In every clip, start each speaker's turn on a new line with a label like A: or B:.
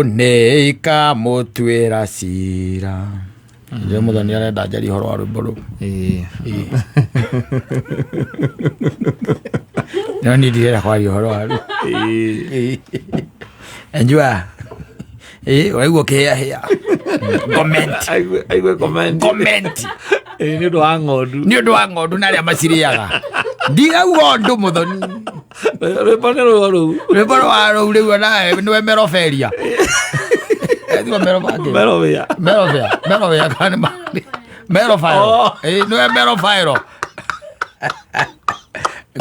A: Nĩ ikamũtuĩra cira. Njũĩ Mũthoni arenda njarie ũhoro wa rwĩmbo rũu. Ĩĩ. No niĩ ndirenda kwaria ũhoro wa rũu. Ĩĩ. Enjua. Ĩĩ, ũraigua ũkĩhĩahĩa. Comment.
B: Aigue comment.
A: Comment.
B: Ĩĩ, nĩ ũndũ wa ng'ondu.
A: Nĩ ũndũ wa ng'ondu na arĩa macirĩaga. Ndirauga ũndũ Mũthoni.
B: Rwĩmbo nĩ rũo rũu.
A: Rwĩmbo rwa rũu rĩu onawe nĩwe meroberia. Ethio merobangĩ.
B: Merobĩa.
A: Merobea. Merobea kana nĩ merobaero.
B: Oh.
A: Ĩĩ, nĩwe merobaero.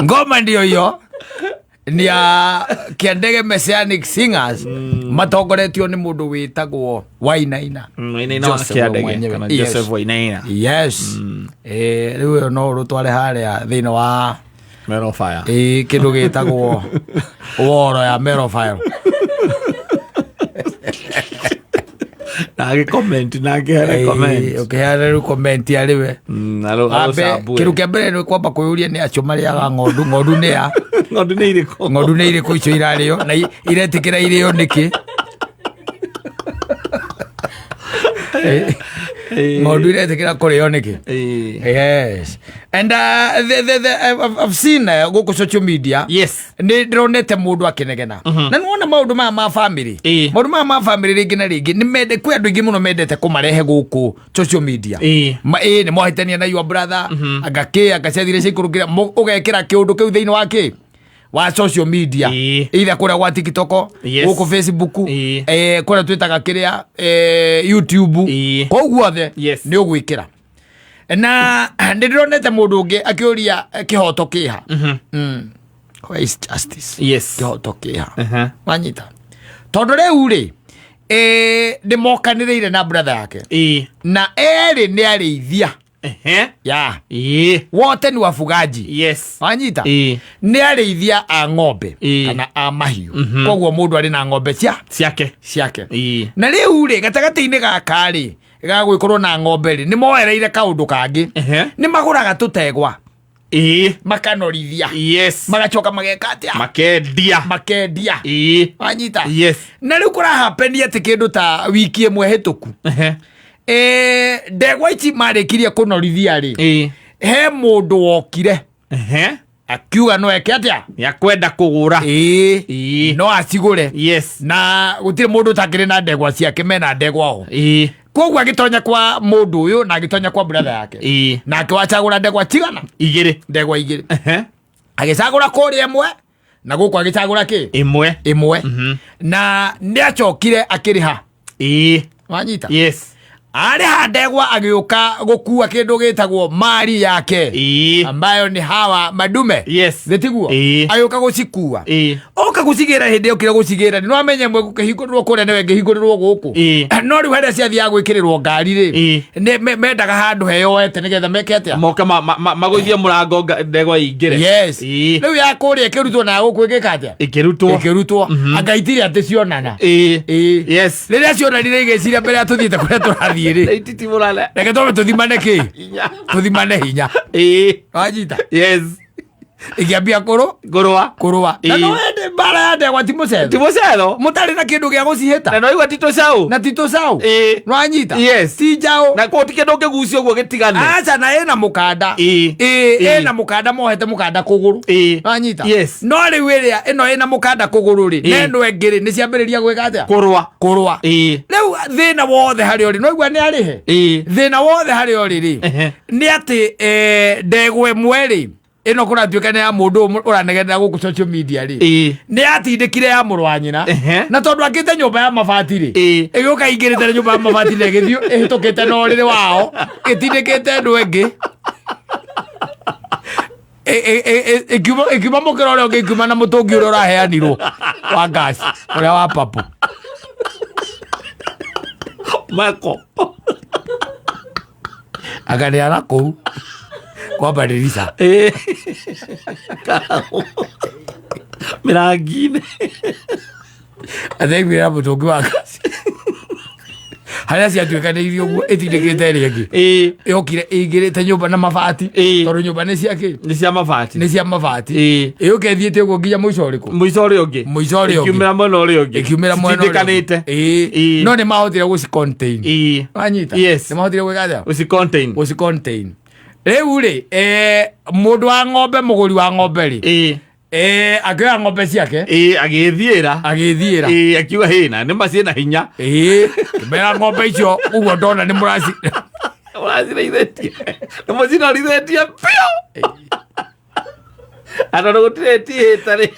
A: Ngoma ndio hiyo ni ya Kiandege Messianic Singers matongoretio nĩ mũndũ wĩtagwo Wainaina.
B: Wainaina wa
A: Joseph
B: Kĩandege
A: mwenyewe.
B: kana
A: Yes.
B: Joseph Wainaina.
A: Yes. Eh, rĩu ĩyo no ũrũtware harĩa thĩinĩ wa
B: Mero fire.
A: Ĩĩ, kĩndũ gĩtagwo woro ya merobaero.
B: Na agĩ comment na akĩheana comment.
A: Ũkĩheana rĩu comment arĩ we.
B: Ambe
A: Ambe kĩndũ kĩa mbere nĩ kwamba kwĩyũria nĩ acio marĩaga ng'ondu, ng'ondu nĩ a?
B: Ng'ondu nĩ irĩkũ?
A: Ng'ondu nĩ irĩkũ icio irarĩo na iretĩkĩra irĩo nĩkĩ? Ng'ondu iretĩkĩra kũrĩo nĩkĩ? Yes. And the, I've seen gũkũ social media. Nĩ ndĩronete mũndũ akĩnegena. Na nĩwona maũndũ maya ma family. Maũndũ maya ma family rĩngĩ na rĩngĩ nĩ mende kwĩ andũ aingĩ mũno mendete kũmarehe gũkũ social media. Ma ĩĩ nĩ mwahĩtania na your brother, anga kĩ anga ciathire ciaikũrũkire ũgekĩra kĩũndũ kĩu thĩinĩ wa kĩ wa social media. Either kũrĩa gwa TikTok, gũkũ Facebook, kũrĩa twĩtaga kĩrĩa YouTube. Kũu guothe nĩ ũgwĩkĩra. Na nĩ ndĩronete mũndũ ũngĩ akĩũria kĩhoto kĩha. Where is justice? Kĩhoto kĩha. Wanyita. Tondũ rĩu rĩ, nĩ mokanĩrĩire na brother yake. Na erĩ nĩ arĩithia. Ya. Wote ni wafugaji. Wanyita. Nĩ arĩithia a ng'ombe kana a mahiũ. Koguo mũndũ arĩ na ng'ombe cia
B: ciake.
A: Ciake. Na rĩu rĩ, gatagatĩ-inĩ gaka rĩ, ga gwĩkorwo na ng'ombe rĩ, nĩ moereire kaũndũ kangĩ. Nĩ magũraga tũtegwa. Makanorithia. Magacoka mageka atĩa?
B: Makendia.
A: Makendia. Wanyita. Na rĩu kũrahapeni atĩ kĩndũ ta wiki ĩmwe hĩtũku. Ndegwa ici marĩkirie kũnorithia rĩ, he mũndũ wokire. Akiuga no eke atĩa?
B: Nĩ akwenda kũgũra.
A: No acigũre. Na gũtirĩ mũndũ ũtakĩrĩ na ndegwa ciake, mena ndegwa o. Koguo agĩtonya kwa mũndũ ũyũ na agĩtonya kwa brother yake. Nake wacagũra ndegwa cigana?
B: Igĩrĩ.
A: Ndegwa igĩrĩ. Agĩcagũra kũrĩa ĩmwe na gũkũ agĩcagũra kĩ?
B: Ĩmwe.
A: Ĩmwe. Na nĩ acokire akĩrĩha. Wanyita? Arĩha ndegwa agĩũka gũkua kĩndũ gĩtagwo mali yake. Ambayo ni hawa madume. Gĩtiguo? Agĩũka gũcikua. Oka gũcigĩra hĩndĩ yokire gũcigĩra nĩ wamenye mwe gũkĩhingũrĩrwo kũrĩa nĩwe ngĩhingũrĩrwo gũkũ. No rĩu harĩa ciathiaga gwĩkĩrĩrwo ngari rĩ, nĩ mendaga handũ heyoete nĩgetha meke atĩa?
B: Moke magũithie mũrango ndegwa ĩingĩre.
A: Rĩu ya kũrĩa ĩkĩrutwo na ya gũkũ ĩgĩka atĩa?
B: Ĩkĩrutwo.
A: Ĩkĩrutwo. Anga itirĩ atĩ cionana. Rĩrĩa cionanire igĩciria mbere ya tũthiĩte kũrĩa tũrathiĩ rĩ.
B: Ititimũrane.
A: Reke twambe tũthimane kĩ? Tũthimane hinya. Wanyita? Ĩkĩambia kũrũ?
B: Kũrũa.
A: Kũrũa. Na no wende mbara ya ndegwa ti mũcetho.
B: Ti mũcetho.
A: Mũtarĩ na kĩndũ gĩa gũcihĩta.
B: Na no igua ti tũcaũ.
A: Na ti tũcaũ. Nwanyita? Ti njaũ.
B: Na kũu ti kĩndũ ũngĩgucia ũguo gĩtigane.
A: Aca, na ĩna mũkanda. Ĩna mũkanda, mohete mũkanda kũgũrũ. Nwanyita? No rĩu ĩrĩa ĩno ĩna mũkanda kũgũrũ rĩ, na ĩno ĩngĩ rĩ, nĩ ciambĩrĩria gwĩka atĩa?
B: Kũrũa.
A: Kũrũa. Rĩu thĩna wothe harĩa ũrĩ, no igua nĩ arĩhe. Thĩna wothe harĩa ũrĩ rĩ, nĩ atĩ ndegwa ĩmwe rĩ, ĩno kũratuĩka nĩ ya mũndũ ũmwe ũranegenera gũkũ social media rĩ, nĩ yatindĩkire ya mũrũ wa nyina. Na tondũ akĩte nyũmba ya mabati rĩ, ĩgĩũka ingĩrĩte na nyũmba ya mabati na ĩgĩthiĩ ĩhĩtũkĩte na ũrĩrĩ wao ĩtindĩkĩte andũ ĩngĩ. Ĩkiuma mũkĩra ũrĩa ũngĩ, ĩkiuma na mũtũngi ũrĩa ũraheanirwo wa gas ũrĩa wa papo.
B: Mako.
A: Akaneana kũu kwa badirisa.
B: Mĩrangi-inĩ.
A: Athaiguĩra mũtũngi wa gas. Harĩa ciatuĩkanĩirie ũguo ĩtindĩkĩte ĩrĩa ĩngĩ. Yokire ĩingĩrĩte nyũmba na mabati. Tondũ nyũmba nĩ cia kĩ?
B: Nĩ cia mabati.
A: Nĩ cia mabati. Ĩũke ĩthiĩte ũguo nginya mũico ũrĩkũ?
B: Mũico ũrĩa ũngĩ.
A: Mũico ũrĩa ũngĩ.
B: Ĩkiumĩra mwena ũrĩa ũngĩ.
A: Ĩkiumĩra mwena ũrĩa ũngĩ.
B: Citindĩkanĩte.
A: No nĩ mahotire gũci contain. Wanyita?
B: Yes.
A: Nĩ mahotire gwĩka atĩa?
B: Gũci contain.
A: Gũci contain. Rĩu rĩ, mũndũ wa ng'ombe, mũgũri wa ng'ombe rĩ, akĩoya ng'ombe ciake.
B: Agĩthiĩra.
A: Agĩthiĩra.
B: Akiuga hĩna nĩ ma ciĩna hinya.
A: Kĩmera ng'ombe icio ũguo ndona nĩ mũraci
B: mũracirĩithĩtie, nĩ mũcinorithĩtie biũ. Andũ gũtirĩ tihĩte rĩ.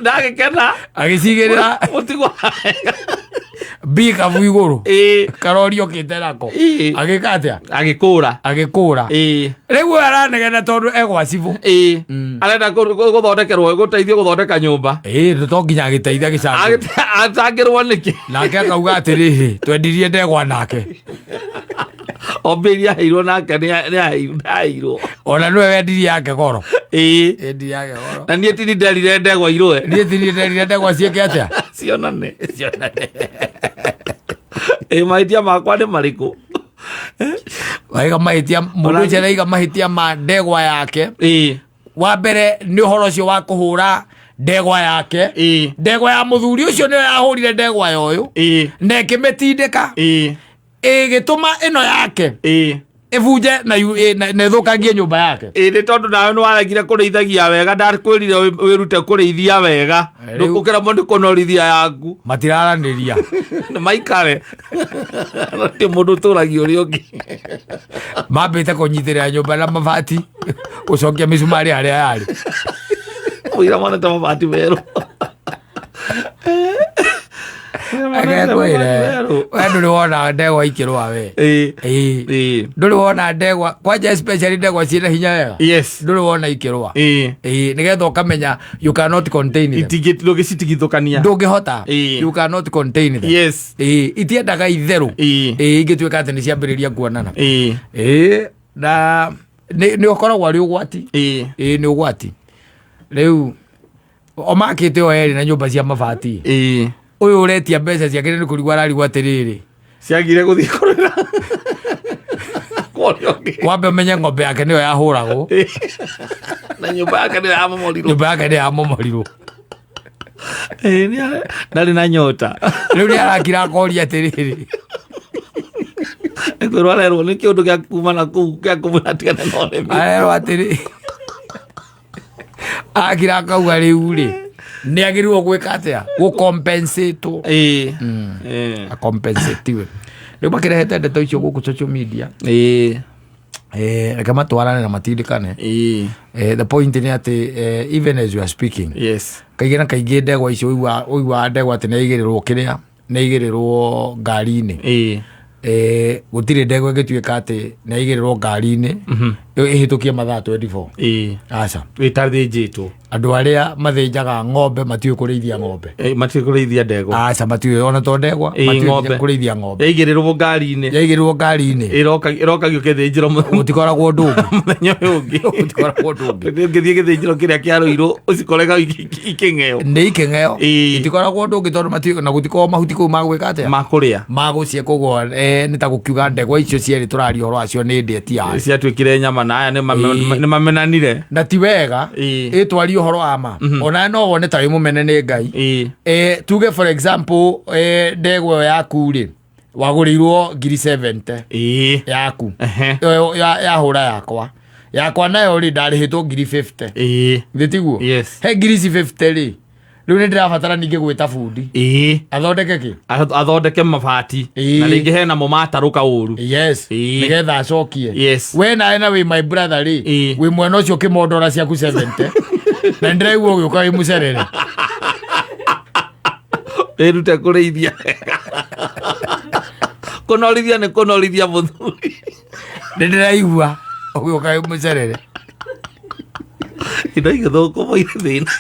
B: Ndagĩkena.
A: Agĩcigĩrĩra.
B: Mũtigwa.
A: Mbikabu igũrũ. Karori okĩte nako. Agĩka atĩa?
B: Agĩkũra.
A: Agĩkũra. Rĩu ũyũ aranegena tondũ egwa cibũ.
B: Arenda gũthondekerwo, gũteithio gũthondeka nyũmba.
A: To nginya agĩteithia gĩcangĩro.
B: Atangĩrwo nĩkĩ?
A: Nake akauga atĩrĩrĩ, twendirie ndegwa nake.
B: O mbia iria aheirwo nake nĩ aheirwo.
A: Ona nĩwe wendirie yake goro. Endirie yake goro.
B: Na niĩ tini nderire ndegwa irũe.
A: Niĩ tini nderire ndegwa ciĩke atĩa?
B: Cionane.
A: Cionane.
B: Mahĩtia makwa nĩ marĩkũ?
A: Waiga mahĩtia, mũndũ ũcio araiga mahĩtia ma ndegwa yake. Wa mbere nĩ ũhoro ũcio wa kũhũra ndegwa yake. Ndegwa ya mũthuri ũcio nĩyo yahũrire ndegwa ya ũyũ. Na ĩkĩmĩtindĩka. Ĩgĩtũma ĩno yake. Ĩbunje na na ĩthũkangie nyũmba yake.
B: Nĩ tondũ nawe nĩ waregire kũrĩithagia wega, ndakwĩrire wĩrute kũrĩithia wega.
A: Rĩu-
B: Ũkĩremwo nĩ kũnorithia yaku.
A: Matiraranĩria.
B: Nĩ maikare. Ti mũndũ ũtũragia ũrĩa ũngĩ.
A: Mambĩte kũnyitĩrĩra nyũmba na mabati, gũcokia mĩcumarĩ harĩa yarĩ.
B: Mũira monete mabati merũ.
A: Agekwĩre, we ndũrĩ wona ndegwa ikĩrũa we. Ndũrĩ wona ndegwa, kwanja especially ndegwa ciĩna hinya wega. Ndũrĩ wona ikĩrũa. Nĩgetha ũkamenya you cannot contain them.
B: Ndũngĩcitigithũkania.
A: Ndũngĩhota. You cannot contain them. Itiendaga itherũ. Ingĩtuĩka atĩ nĩ ciambĩrĩria kuonana. Na nĩ ũkoragwo arĩ ũgwati. Nĩ ũgwati. Rĩu o makĩte o erĩ na nyũmba cia mabati. Ũyũ ũretia mbeca ciake nĩ kũrigwo ararigwo atĩrĩrĩ.
B: Ciagire gũthiĩ kũrĩra. Kũrĩa ũngĩ.
A: Wambe ũmenye ng'ombe yake nĩyo yahũragwo.
B: Na nyũmba yake nĩyo yamomorirwo.
A: Nyũmba yake nĩyo yamomorirwo.
B: Ndarĩ na nyota.
A: Rĩu nĩ arakira akoria atĩrĩrĩ.
B: Nĩ kwĩrwo arerwo nĩ kĩũndũ gĩa kuma na kũu gĩa kũmwĩra atigane na ũrĩmi.
A: Arerwo atĩrĩ. Akira akauga rĩu rĩ, nĩ agĩrĩirwo gwĩka atĩa? Gũcompensate-wo. Acompensate-iwe. Rĩu makĩrehete ndeto icio gũkũ social media. Reke matwarane na matindĩkane. The point nĩ atĩ, even as you are speaking, kaingĩ na kaingĩ ndegwa icio ũiguaga ndegwa atĩ nĩ yaigĩrĩrwo kĩrĩa, nĩ yaigĩrĩrwo ngari-inĩ. Gũtirĩ ndegwa ĩngĩtuĩka atĩ nĩ yaigĩrĩrwo ngari-inĩ, ĩhĩtũkie mathaa 24. Aca.
B: Ĩtathĩnjĩtwo.
A: Andũ arĩa mathĩnjaga ng'ombe matiũĩ kũrĩithia ng'ombe.
B: Matiũĩ kũrĩithia ndegwa.
A: Aca, matiũĩ, ona to ndegwa, matiũĩ
B: Ng'ombe.
A: kũrĩithia ng'ombe.
B: Yaigĩrĩrwo ngari-inĩ.
A: Yaigĩrĩrwo ngari-inĩ.
B: Ĩrokagio kĩthĩnjĩro
A: Gũtikoragwo ũndũ ũngĩ.
B: Mũthenya ũyũ ũngĩ.
A: Gũtikoragwo ũndũ ũngĩ.
B: Ũngĩthiĩ gĩthĩnjĩro kĩrĩa kĩa Ruiru, ũcikorega ikĩng'eo.
A: Nĩ ikĩng'eo. Itikoragwo ũndũ ũngĩ tondũ matiũĩ, na gũtikoragwo mahuti kũu ma gwĩka atĩa?
B: Ma kũrĩa.
A: Ma gũciĩ koguo, nĩ ta gũkiuga ndegwa icio cierĩ tũraria ũhoro wacio nĩ ndĩe ti yarĩ.
B: Ciatuĩkire nyama na aya nĩ mamenanire.
A: Na ti wega, ĩtwarie ũhoro wa ma. Ona no wone ta wĩ mũmene nĩ Ngai. Tuge for example, ndegwa ĩyo yaku rĩ, wagũrĩirwo ngiri 70. Yaku. Ĩyo yahũra yakwa. Yakwa nayo rĩ, ndarĩhĩtwo ngiri 50. Githĩ tiguo? He ngiri ici 50 rĩ, rĩu nĩ ndĩrabatara ningĩ gwĩta bundi. Athondeke kĩ?
B: Athondeke mabati. Na rĩngĩ hena mo matarũka ũru.
A: Nĩgetha acokie. We nawe na wĩ my brother rĩ, wĩ mwena ũcio ũkĩmondora ciaku 70. Na nĩndĩraigua ũgĩũka wĩ mũcerere.
B: Wĩrute kũrĩithia. Kũnorithia nĩ kũnorithia mũthuri.
A: Nĩndĩraigua ũgĩũka wĩ mũcerere.
B: Indo igĩthũkwo moire thĩna.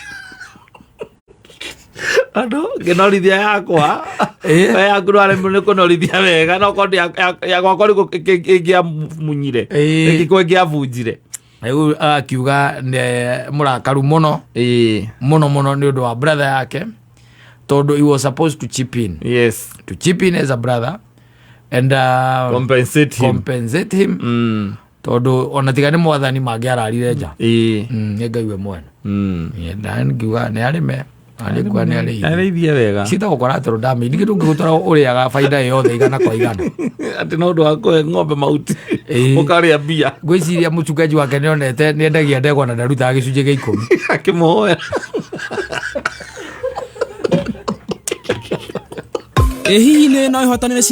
B: Andũ, ngĩnorithia yakwa. We yaku ndwaremwo nĩ kũnorithia wega, no korwo ya gwakwa nĩguo ĩngĩamunyire. Ĩngĩkorwo ĩngĩabunjire.
A: Rĩu akiuga nĩ mũrakaru mũno. Mũno mũno nĩ ũndũ wa brother yake. Tondũ he was supposed to chip in, to chip in as a brother and
B: compensate him.
A: Compensate him. Tondũ ona tiga nĩ mwathani mangĩararire nja. Nĩ Ngai we mwene. Na ngiuga nĩ arĩme arĩkua nĩ arĩithie.
B: Arĩithie wega.
A: Ciĩtagwo collateral damage. Ningĩ ndũngĩgũtwara ũrĩaga baida yothe igana kwa igana.
B: Atĩ no ũndũ wa kũhe ng'ombe mahuti, ũkarĩa mbia.
A: Ngwĩciria mũchungaji wake nĩonete nĩendagia ndegwa na ndarutaga gĩcunjĩ gĩa 10.
B: Akĩmũhoera.
C: Ĩ hihi nĩ no ĩhotanĩre?